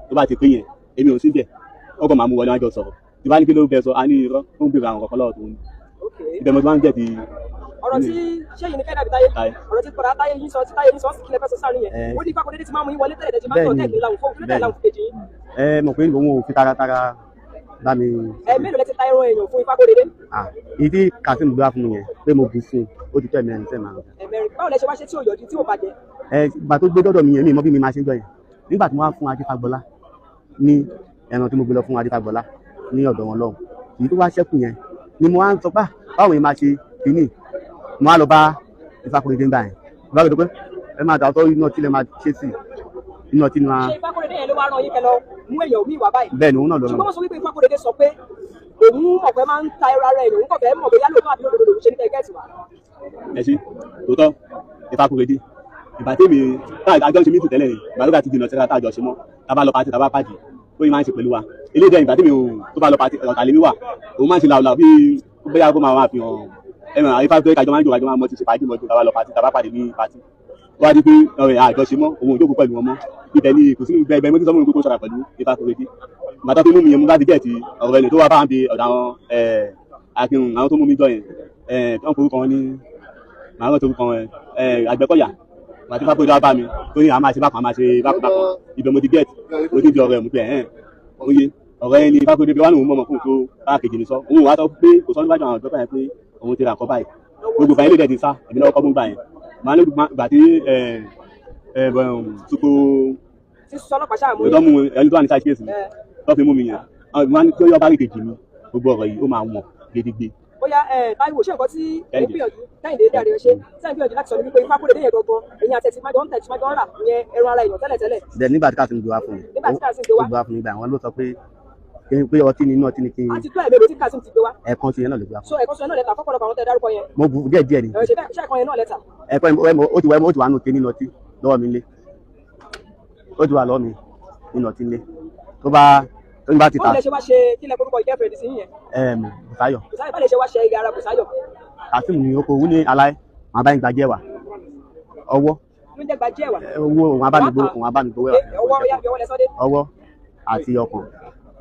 tó bá ti pè yẹn èmi ò sí bẹ̀, ọkọ̀ máa mú wọlé wájú sọ̀rọ̀, tí bá ní kí ló bẹ sọ, a ní irọ́ ó ń bèrè àwọn kọ̀ọ̀kan lọ́wọ́ tó ń ibẹ̀ mo ti máa ń jẹ̀ ti. Ọ̀rọ̀ tí ṣé yìí ni fẹ́ẹ́ dàbí táyé, ọ̀rọ̀ tí padà táyé yín sọ, tí táyé yín sọ, kí lẹ fẹ́ sọ sáré yẹn? Ó ní Fákúrẹ́dé ti máa mú yín wọlé tẹ́lẹ̀ tẹ́lẹ̀, máa ń tọ́ tẹ́ẹ̀kì láwùn fún kílódé láwùn kejì yín. Ẹ mọ̀ pé òun ò fi taratara bá mi. Ẹ mélòó lẹ ti ta ẹran èèyàn fún Fákúrẹ́dé? Ìdí tí Kazeem gbé wá fún mi yẹn pé mo bù fún un, ó ti tó ẹ̀mẹ́rin sẹ́ẹ̀ máa. Ẹ̀mẹ́rin, báwo lẹ ṣe wá ṣe tí ò yọjú, tí ò bàjẹ́? Ẹ ìgbà tó gbé dọ́dọ̀ mi yẹn, mi mọ̀ bí mi máa ṣe jọ yẹn. Nígbà tí mo wá fún Adífágbọlá ní ẹran tí mo gbé lọ fún Adífágbọlá ní ọ̀dọ̀ wọn lọ́hùn, èyí tó wá ṣẹ́kù yẹn ni mo wá ń sọ pé báwo ni máa ṣe kínní, mo wá lọ bá Ifákúrẹ́dé ń gbà yẹn, bá gbẹdọ pé ẹ máa dà ọtọ iná tí lè máa ṣe sí iná tí máa. Ṣé Ifákúrẹ́dé yẹn ló wá rán yín kẹ lọ mú èèyàn míì wá báyìí? Bẹ́ẹ̀ ni, òun náà lọ rán. Ṣùgbọ́n wọ́n sọ wípé Ifákúrẹ́dé sọ pé òun mọ̀ pé máa ń ta ẹran ara èèyàn, òun kọ̀ fẹ́ mọ̀ bóyá lóòótọ́ àbí lódodo lòun ṣe ní kẹ́kẹ́ tiwa. Ẹ ṣe tòótọ́ Ifákúrẹ́dé, ìgbà tèmi àjọ ṣe mítì tẹ́lẹ̀ ni, ìgbà tó bá ti dènà síra tá àjọ ṣe mọ́, tá bá lọ pàtì, tá bá pàdé, ó yìí máa ń ṣe pẹ̀lú wa. Eléyìí jẹ́ ìgbà tèmi ò tó bá lọ pàtì, ọ̀tà lèmi wà, òun máa ń ṣe làwùlàwù bíi bóyá kó máa wá fi hàn ẹ̀mọ̀ Ifákúrẹ́dé kájọ máa ń jò, kájọ máa ń mọ ti ṣe fàájì mọ́jú, tá bá lọ pàtì, tá bá pàdé ní pàtì, wá di pé ọ̀rẹ́ àjọṣe mọ́, òun ò jókòó pẹ̀lú wọn mọ́, ibẹ̀ ni kò sí ibẹ̀ mo ti sọ fún mi pé kó ṣọ́ra pẹ̀lú Ifákúrẹ́dé. Ìgbà tó fi mú mi yẹn, mo bá ti gẹ̀ẹ́tì ọ̀rọ̀ ẹni tó wá bá ń bi ọ̀dọ̀ àwọn akínrun, àwọn tó mú mi jọ yẹn, wọ́n forúkọ wọn ní màá rántí orúkọ wọn, Àgbẹ̀kọ̀yà. Ìgbà tí Fákúrẹ́dé wá bá mi tó ní àá máa ṣe bákan, àá máa ṣe bákan bákan, ibẹ̀ mo ti gẹ̀ẹ́tì, mo ti di ọ̀rẹ́ mu pé ẹ̀hẹ́n oye ọ̀rẹ́ ẹni Fákúrẹ́dé bí wọ́n ní òun mọ̀mọ́ fún un tó bá kejì ní sọ, òun wá sọ pé kò sọ níwájú àwọn ọ̀dọ́ yẹn pé òun ti rà kọ́ báyìí, gbogbo ìgbà yẹn lè dẹ̀ ti sá èmi lọ́wọ́ kọ́ mú gbà yẹn, màá ní gbà tí suko tí sọ ọlọ́pàá ṣáà mú tó mú ẹni tó wà ní sáà kéèsì mi tó fi mú mi yẹn, màá ní tí ó yọ bá rí kejì mi, gbogbo ọ̀rọ̀ yìí ó máa wọ̀n gidigbe. Bóyá ẹ Táíwò, ṣé nǹkan tí ẹ ń gbìyànjú, Kẹ́hìndé dáre, ṣe ṣe ń gbìyànjú láti sọ ní wípé Ifákúrédé yẹn gangan ẹ̀yin àti ẹ̀tì májọ ń tẹ̀tì májọ ń rà ìyẹn ẹran ara èèyàn tẹ́lẹ̀tẹ́lẹ̀? Then nígbà tí Kazeem gbé wá fún mi, Nígbà tí Kazeem gbé wá. ó gbé wá fún mi gbà wọn ló sọ pé pé ọtí ni, inú ọtí ni kí n A ti tó ẹ̀mẹ́lò tí Kazeem ti gbé wá? Ẹ̀ẹ̀kan tí yẹn náà ló gbé wá fún So ẹ̀kan sọ náà lẹ́tà fọ́pọ̀lọpọ̀ àwọn tẹ́ dárúkọ yẹn? mi. Mo bu díẹ̀ díẹ̀ ni. Ẹ̀ ṣe bẹ́ẹ̀, ṣé ẹ̀kan yẹn náà lẹ́tà? Ẹ̀kọ́ ó ti wà nù ké nínú ọtí lọ́wọ́ mi lé, ó ti wà lọ́wọ́ mi nínú ọtí lé, tó bá ti ta. Báwo lẹ ṣe wá ṣe, kí lẹ korúkọ girlfriend sí yẹn? Bùsáyọ̀. Bùsáyọ̀. Báwo lẹ ṣe wá ṣe igi ara Bùsáyọ̀? Kazeem ní oko òun ní aláì màá bá ń gbajẹ́ wà ọwọ́. Ló ń jẹ́ gbajú ẹ̀wà? Owó òun abá mi gbowó, òun abá mi gbowó ẹwà. Ọwọ́ ya fi ọwọ́ lẹ sọ́dé? Ọwọ́ àti ọkàn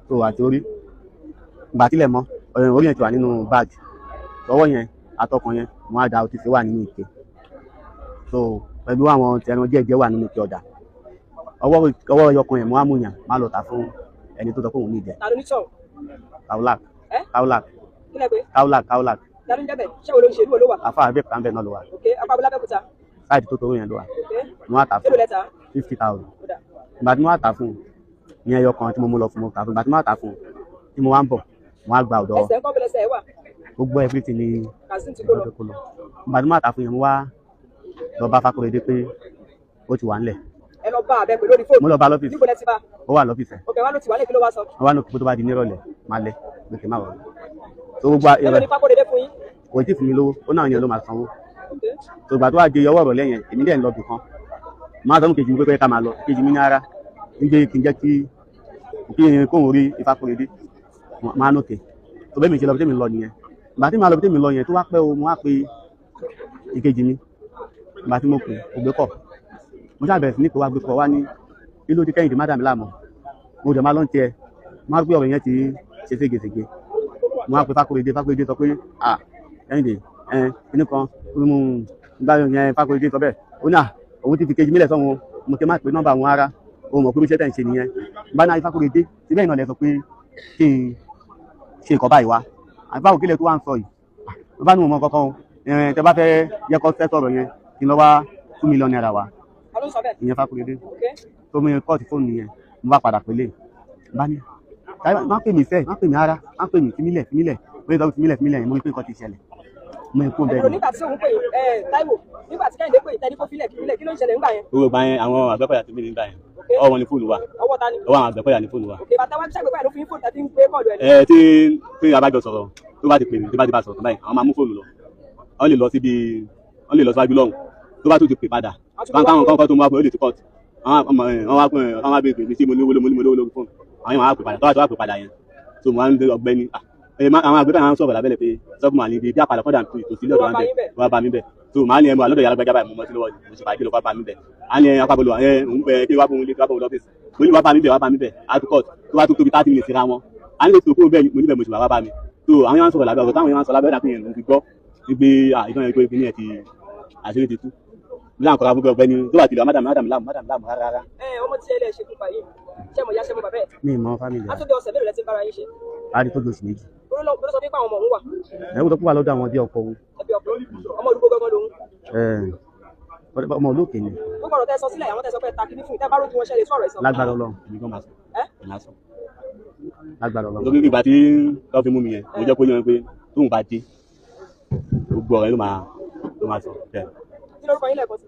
tó àti orí. Ìgbà tílẹ̀ mọ́ ọ̀rẹ́, orí yẹn ti wà nínú báàgì, ọwọ́ yẹn àtọkàn yẹn mo á da ọtí sí wà nínú ike, so pẹ̀lú àwọn ẹran díẹ̀ díẹ̀ wà nínú ike ọ̀dà. Ọwọ́ ọkàn yẹn mo á mú yàn má lọ tà fún ẹni tó sọ pé òun ní ìjẹ. Ta ló ní sọ̀rọ̀? Kaulak. Ẹ́? Kaulak. Kí lẹ pé? Kaulak, Kaulak. Ta ló ń jẹ́ bẹ́ẹ̀? Ṣé wo ló ń ṣe? Ìlú wo ló wà? Afa abẹ́ kan bẹ́ẹ̀ náà ló wà. Ok, apá abúlé Abẹ́òkúta? Sáìdì tó toró yẹn ló wà. Ok. Mo á tà fún Èló lẹ tà? 50,000. Ó dà. Ìgbà tí mo wá tà fún un ní ẹyọ kan tí mo mú lọ fún, mo tà fún. Ìgbà tí mo wá tà fún un tí mo wá ń bọ̀, mo wá gba ọ̀dọ̀. Ẹsẹ̀ ń kọ́ bẹ́lẹ́sẹ̀ ẹ̀ wà? Gbogbo everything ni. Kazeem ti kó lọ. Ọ̀dọ̀ kó lọ. Ìgbà tí mo wá tà fún yẹn, mo wá lọ bá Fákóredé pé ó ti wà ńlẹ̀. Ẹ lọ bá abẹ pé lórí fóònù? Mo lọ bá lọ́fíìsì. Níbo lẹ ti bá? Ó wà lọ́fíìsì ẹ̀. Ok, wá ló ti wà lẹ́kí, ló wá sọ? Wọ́n wá ní òkú tó bá di nírọ̀lẹ́ máa lẹ̀ lókè má wọlé tó gbogbo Èló ìrọ̀lẹ́. ni Fákóredé fún yín? Kò tí ì fún mi lówó, ó náà yẹn ló máa sanwó. Ok. Tó ìgbà tó wá di ọwọ́ ìrọ̀lẹ́ yẹn, èmi dẹ̀ ń lọ bì kan, máa sọ fún kejì mi pé ká máa lọ. Kejì mi ní ara nígbè kí n jẹ́ kí n kóhun rí Ifákóredé máa nókè tó bẹ́ẹ̀ mi ṣe lọ bí tèmi lọ nìyẹn. Ìgbà tí màá lọ bí tèmi lọ yẹn, tó wá pẹ́ o, mo wá pe ìkejì mi. Ìgbà tí mo pè, kò gbé kọ̀. Mo ṣáà bẹ̀rẹ̀ sí ní pé wá gbé kọ̀, wá ní kí ló dé, Kẹ́hìndé má dà mí láàmú, mo dẹ̀ máa lọ́n tiẹ̀ má gbé ọ̀rọ̀ yẹn ti ṣe ségesège. Mo wá pe Fákóredé. Fákóredé sọ pé, à Kẹ́hìndé ẹ kíní kan gbá yẹn. Fákóredé sọ bẹ́ẹ̀, ó ní à òun ti fi kejì mílẹ̀ sọ́run, mo ti má pe nọ́mbà òun ara òun mọ̀ pé bí iṣẹ́ tẹ̀ ń ṣe nìyẹn. Bá náà Fákóredé síbẹ̀ náà lẹ sọ pé kí n ṣe nǹkan báyìí wá, àti báwo kílẹ̀ tó wá ń sọ yìí? Mo bá ní mo mọ kankan o, tẹ bá fẹ́ yẹ kó fẹ́ sọ̀rọ̀ yẹn, kí n lọ wá ₦2 million wá. Ta ló ń sọ bẹ́ẹ̀? Ìyẹn Fákóredé. Ok. Tó mú kọ́ọ̀tù fóònù yẹn, mo bá padà pélé bá ní má pè mí fẹ́, má pè mí ara, má pè mí, fímílẹ̀, fímílẹ̀. Mo ní sọ fímílẹ̀, fímílẹ̀ yẹn, mo rí pé nǹkan ti ṣẹlẹ̀, mo ní kó bẹ́ẹ̀ Ẹ̀dùn ni. nígbà tí òun pè ẹ Táíwò, nígbà tí Kẹ́hìndé pè tẹ́ni kó filẹ̀ filẹ̀, kí ló ń ṣẹlẹ̀ ńgbà yẹn? Gbogbo ìgbà yẹn, àwọn Àgbẹ̀kọ̀yà ti mí nígbà yẹn. Ok. Ọwọ́ wọn ni fóònù wa. Ọwọ́ ta ni? Ọwọ́ àwọn Àgbẹ̀kọ̀yà ni fóònù wa. Ok, bàtà wá ṣàgbégbá ló fi ń fóònù tàbí ń gbé kọ́ọ̀lù ẹ̀? Ẹ tí a bá jọ sọ̀rọ̀, tó bá ti pè mí, tó bá ti bá sọ̀rọ̀ báyìí, àwọn máa mú fóònù lọ, wọ́n lè lọ síbi, wọ́n lè lọ síwájú lọ́hùn. Tó bá tó ti pè padà, káwọn kọ́kọ́ tó mú wá pé ó lè ti cut. Àwọn ọmọ ẹ wọ́n wá pé wọ́n wá béèrè pé ṣé mo ní owó, mo ní mo lówó lórí fóònù. Àwọn yẹn wọ́n á pè padà, tó bá ti wá pè padà yẹn tó mo wá ń dé ọ̀gbẹ́ni àwọn Àgbẹ̀kọ̀yà máa ń sọ̀rọ̀ lábẹ́lẹ̀ pé sọ́kùnrin àní ibi bí àpàlà kọ́dà tòsí lọ́dọ̀ wọn bẹ̀ wọ́n bá mi bẹ̀. Tó màá ní ẹ mọ àlọ́dọ̀ yàrá gbẹjà báyìí, mo mọ sí lọ́wọ́, mo sì fàájì lọ́kọ́ bá mi bẹ̀. Á ní ẹ apábọ̀lù ẹ ń bẹ kí wàá bóun lé, kí wàá bóun lọ́fíìsì. Mo ní wàá bá mi bẹ̀, wàá bá mi bẹ̀ á tó court, tó bá tó tóbi 30 minutes síra wọn á ní kó tó kúrò bẹ́ẹ̀. Mo níbẹ̀ mo sì wà bá mi tó àwọn yẹn wá ń sọ̀rọ̀ lábẹ́ ọ̀rọ̀ táwọn yẹn wá ń sọ lábẹ́ ọ̀dà pé yẹn ló ń fi gbọ́ wípé ìtàn yẹn pé kíní ẹ̀ ti àṣírí ti tú ní àwọn kọ̀ọ̀kan fún ọ̀gbẹ́ni tó bá ti lọ mádàmú mádàmú láàmú mádàmú láàmú rárá rárá. Ẹ ọmọ tí ẹ lẹ ṣe fún báyìí, ṣé mo yá, ṣé mo bàbá ẹ? Mi ì mọ family. Á tó dé ọ̀sẹ̀ mélòó lẹ ti ń bára yín ṣe? Á di tó di oṣù 2. Ló ló sọ pé àwọn ọmọ òun wà? Ẹ̀ ń tó wà lọ́dọ̀ àwọn bí ọkọ òun. Ẹbí ọkọ, ọmọ olùgbò gangan lòun? Ẹ̀, ọmọ olókè ni. Gbogbo ọ̀rọ̀ tẹ́ sọ sílẹ̀, àwọn tẹ́ sọ pé ta kìíní fún ìtẹ́ bá rójú wọn, ṣẹlẹ̀ sọ̀rọ̀ ẹ̀ sọ? Lágbára Ọlọ́run. Èmi gan máa sọ. Ẹ́? Èmi á sọ. Lágbára Ọlọ́run. Nítorí ìgbà tí wọ́n fi mú mi yẹn, mo jẹ́ kó yé wọn pé tóun bá dé, gbogbo ọ̀rẹ́ ló máa sọ bẹ́ẹ̀. Kí lórúkọ yín lẹ́ẹ̀kan sí?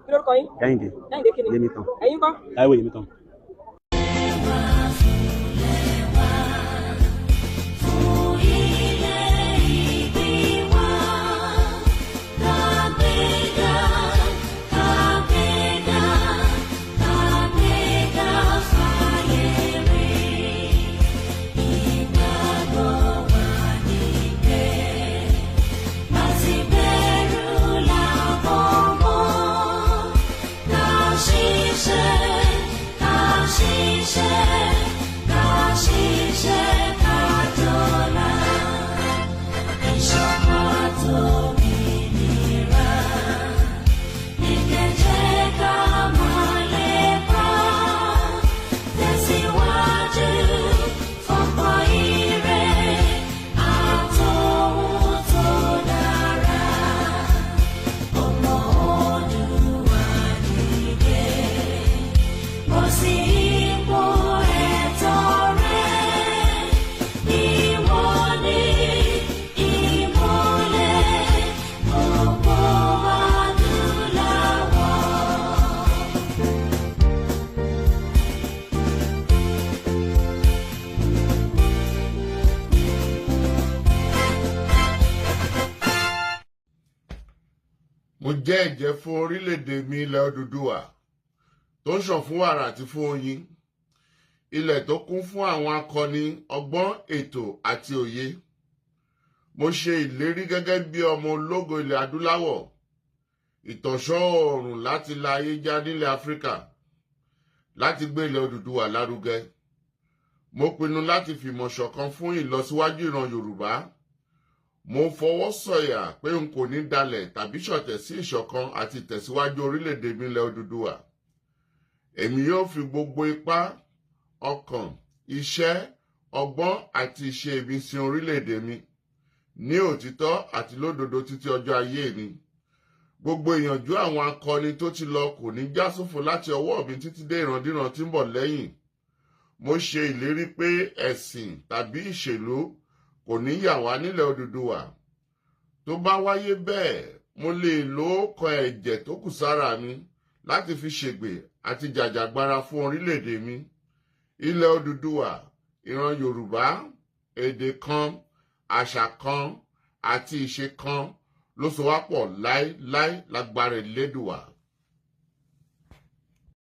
Kí lórúkọ yín? Kẹ́hìndé. Kẹ́hìndé kí ni? Yémi tán. Ẹ̀yin kọ́? Táíwò yèmí tán. Ṣiṣẹ́. Mo jẹ́ ẹ̀jẹ́ fún orílẹ̀-èdè mi, ilẹ̀ Odùduwà tó ń ṣàn fún wàrà àti fún oyin, ilẹ̀ tó kún fún àwọn akọni, ọgbọ́n, ètò àti òye. Mo ṣe ìlérí gẹ́gẹ́ bí ọmọ ológo ilẹ̀ adúláwọ̀, ìtànṣán oòrùn láti la ayé já nílẹ̀ Áfíríkà, láti gbé ilẹ̀ Odùduwà lárugẹ. Mo pinnu láti fìmọ̀ ṣọ̀kan fún ìlọsíwájú ìran Yorùbá. Mo fọwọ́ sọ̀yà pé n kò ní dalẹ̀ tàbí ṣọ̀tẹ̀ sí ìṣọ̀kan àti ìtẹ̀síwájú orílẹ̀-èdè mi, ilẹ̀ Odùduwà. Èmi yóò fi gbogbo ipá, ọkàn, iṣẹ́, ọgbọ́n àti ìṣe mi sin orílẹ̀-èdè mi ní òtítọ́ àti lódodo títí ọjọ́ ayé mi. Gbogbo ìyànjú àwọn akọni tó ti lọ kò ní já sófo láti ọwọ́ mi títí dé ìrandíran tí ń bọ̀ lẹ́yìn. Mo ṣe ìlérí pé ẹ̀sìn tàbí ìṣèlú kò ní yà wá nílẹ̀ Odùduwà. Tó bá wáyé bẹ́ẹ̀, mo lè lo ọkàn ẹ̀jẹ̀ tó kù sára mi láti fi ṣègbè àti jàjàgbara fún orílẹ̀-èdè mi, ilẹ̀ Odùduwà. Ìran Yorùbá, èdè kan, àṣà kan àti ìṣe kan ló so wá pọ̀ láéláé lágbára Elédùwà.